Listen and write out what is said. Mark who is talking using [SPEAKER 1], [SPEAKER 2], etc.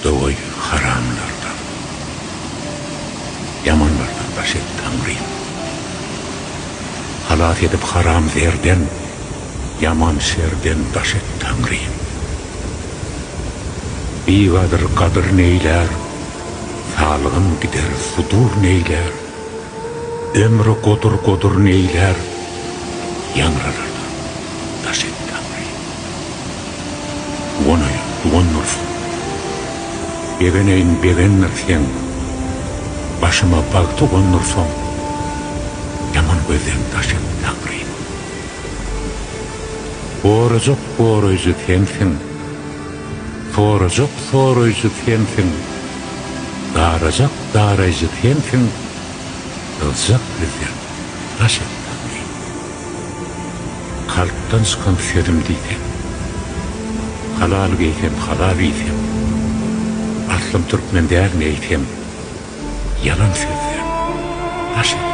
[SPEAKER 1] Uzakda goý haramlardan. Ýamanlardan daş et Taňrym. Halas edip haram zerden, Ýaman şerden daş et Taňrym. Bigadyr gadyr neýlär, Salgym gider sudur neýlär, Ömri godur-godur neýlär, Ýaňralardan daş et Taňrym. Guwanaýyn, guwandyrsyň. Begeneýin, begendirseň. Başyma bagty gondursaň, Ýaman gözden daş et Taňrym. Gorajak goraýjy sensiň, Sorajak soraýjy sensiň, Darajak daraýjy sensiň, Gyzjak bizden daş et Taňrym. Kalpdan çykan sözüm diýseň. Halal geýsem, halal iýsem. Aslym türkmen dälmi eýsem. Ýalan sözden daş et.